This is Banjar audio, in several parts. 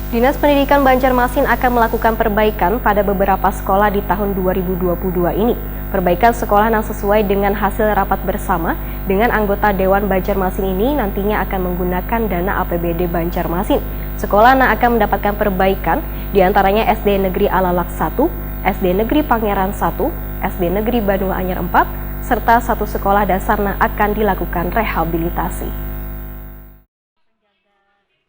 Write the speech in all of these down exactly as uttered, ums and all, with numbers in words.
Dinas Pendidikan Banjarmasin akan melakukan perbaikan pada beberapa sekolah di tahun dua ribu dua puluh dua ini. Perbaikan sekolah yang sesuai dengan hasil rapat bersama dengan anggota Dewan Banjarmasin ini nantinya akan menggunakan dana A P B D Banjarmasin. Sekolah yang akan mendapatkan perbaikan diantaranya S D Negeri Alalak satu, S D Negeri Pangeran satu, S D Negeri Banua Anyar empat, serta satu sekolah dasar yang akan dilakukan rehabilitasi.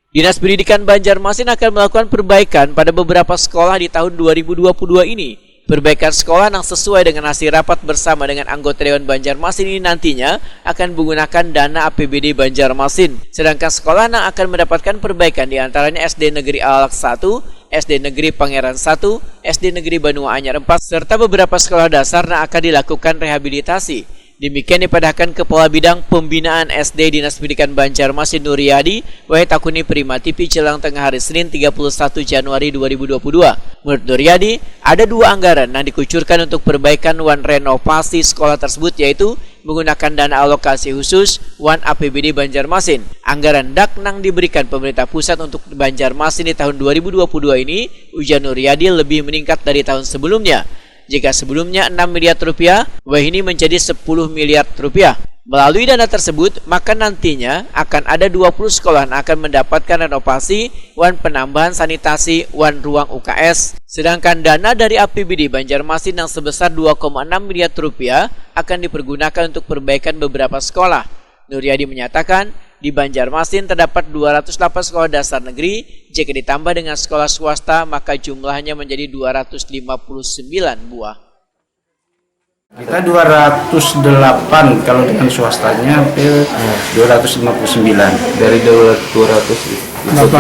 Dinas Pendidikan Banjarmasin akan melakukan perbaikan pada beberapa sekolah di tahun dua ribu dua puluh dua ini. Perbaikan sekolah yang sesuai dengan hasil rapat bersama dengan anggota Dewan Banjarmasin ini nantinya akan menggunakan dana A P B D Banjarmasin. Sedangkan sekolah yang akan mendapatkan perbaikan diantaranya S D Negeri Alalak satu, S D Negeri Pangeran satu, S D Negeri Banua Anyar empat, serta beberapa sekolah dasar yang akan dilakukan rehabilitasi. Demikian dipadahkan Kepala Bidang Pembinaan S D Dinas Pendidikan Banjarmasin Nuriyadi, wahai takuni Prima T V jelang tengah hari Senin tiga puluh satu Januari dua ribu dua puluh dua. Menurut Nuriyadi, ada dua anggaran yang dikucurkan untuk perbaikan wan renovasi sekolah tersebut yaitu menggunakan dana alokasi khusus wan A P B D Banjarmasin. Anggaran dak nang diberikan pemerintah pusat untuk Banjarmasin di tahun dua ribu dua puluh dua ini, ujar Nuriyadi, lebih meningkat dari tahun sebelumnya. Jika sebelumnya enam miliar rupiah, wahini menjadi sepuluh miliar rupiah. Melalui dana tersebut, maka nantinya akan ada dua puluh sekolah yang akan mendapatkan renovasi wan penambahan sanitasi wan ruang U K S. Sedangkan dana dari A P B D Banjarmasin yang sebesar dua koma enam miliar rupiah akan dipergunakan untuk perbaikan beberapa sekolah. Nuriyadi menyatakan, di Banjarmasin terdapat dua ratus delapan sekolah dasar negeri, jika ditambah dengan sekolah swasta maka jumlahnya menjadi dua ratus lima puluh sembilan buah. Kita dua ratus delapan, kalau dengan swastanya hampir dua ratus lima puluh sembilan. Dari dua ratus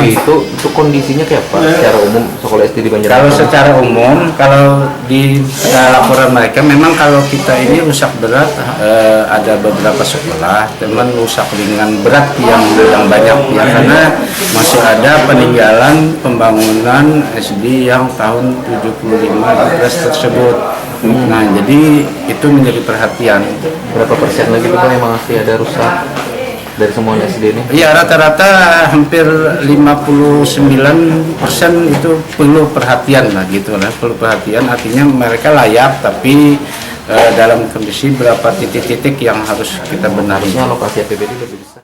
itu, itu kondisinya kayak apa secara umum sekolah S D di Banjarmasin? Kalau secara umum, kalau di uh, laporan mereka, memang kalau kita ini rusak berat uh, ada beberapa sekolah, cuman rusak ringan berat yang yang banyak ya, karena masih ada peninggalan pembangunan S D yang tahun tujuh puluh lima tersebut. Nah, jadi itu menjadi perhatian. Berapa persen lagi tuh Pak yang masih ada rusak dari semua S D ini? Iya, rata-rata hampir lima puluh sembilan persen itu perlu perhatian lah gitu lah, perlu perhatian, artinya mereka layak tapi eh, dalam kondisi berapa titik-titik yang harus kita benahi. Harusnya alokasi A P B D lebih besar.